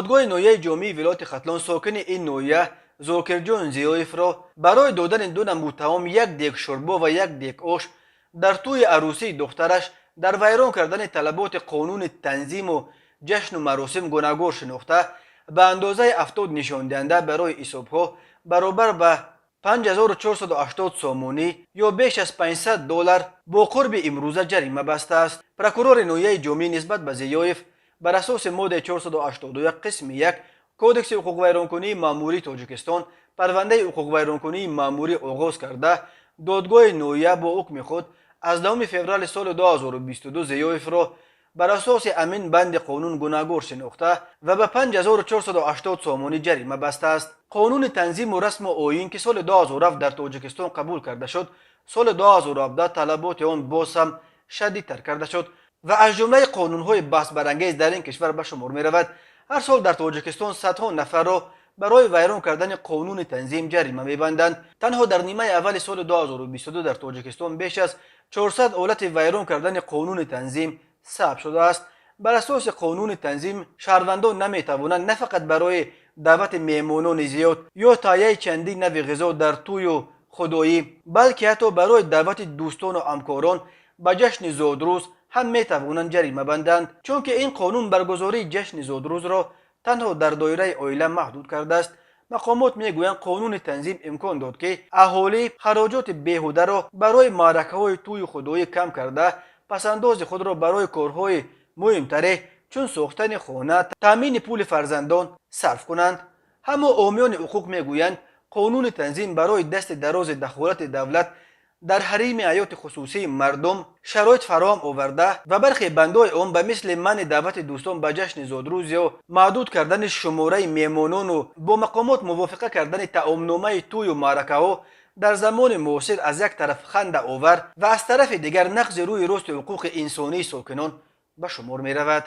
Додгоҳи ноҳияи Ҷомии вилояти Хатлон сокини ин ноҳия Зокирҷон Зиёевро барои додани ду намуд таом, як дег шӯрбо ва як дег ош дар тӯи арӯсии духтараш, дар вайрон кардани талаботи қонуни танзиму ҷашну маросим гунаҳгор шинохта, ба андозаи 70 нишондиҳанда барои ҳисобҳо, баробар ба 5480 сомонӣ ё беш аз 500 доллар бо қурби имрӯза, ҷарима бастааст. Прокурори ноҳияи Ҷомӣ нисбат ба Зиёев бар асоси моддаи 481 қисми 1 Кодекси ҳуқуқвайронкунии маъмурии Тоҷикистон парвандаи ҳуқуқвайронкунии маъмурӣ оғоз карда, додгоҳи ноҳия бо ҳукми худ аз 10 феврали соли 2022 Зиёевро бар асоси ҳамин банди қонун гунаҳгор шинохта ва ба 5480 сомонӣ ҷарима бастааст. Қонуни танзиму расму оин, ки соли 2007 дар Тоҷикистон қабул карда шуд, соли 2017 талаботи он боз ҳам шадидтар карда шуд ва аз ҷумлаи қонунҳои баҳсбарангез дар ин кишвар ба шумор меравад. Ҳар сол дар Тоҷикистон садҳо нафарро барои вайрон кардани қонуни танзим ҷарима мебанданд. Танҳо дар нимаи аввали соли 2022 дар Тоҷикистон беш аз 400 ҳолати вайрон кардани қонуни танзим сабт шудааст. Бар асоси қонуни танзим, шаҳрвандон наметавонанд на фақат барои даъвати меҳмонони зиёд ё таҳияи чандин нави ғизо дар тӯю худоӣ, балки ҳатто барои даъвати дӯстону ҳамкорон ба ҷашни зодрӯз ҳам метавонанд ҷарима банданд, чунки ин қонун баргузории ҷашни зодрӯзро танҳо дар доираи оила маҳдуд кардааст. Мақомот мегӯянд, қонуни танзим имкон дод, ки аҳолӣ хароҷоти беҳударо барои маъракаҳои тӯю худоӣ кам карда, пасандози худро барои корҳои муҳимтаре, чун сохтани хона, таъмини пули фарзандон сарф кунанд. Аммо ҳомиёни ҳуқуқ мегӯянд, қонуни танзим барои дасти дарози дахолати давлат дар ҳарими ҳаёти хусусии мардум шароит фароҳам оварда ва бархе бандҳои он, ба мисли манъи даъвати дӯстон ба ҷашни зодрӯз ё маҳдуд кардани шумораи меҳмонону бо мақомот мувофиқа кардани таомномаи тӯю маъракаҳо, дар замони муосир аз як тараф хандаовар ва аз тарафи дигар нақзи рӯи рости ҳуқуқи инсонии сокинон ба шумор меравад.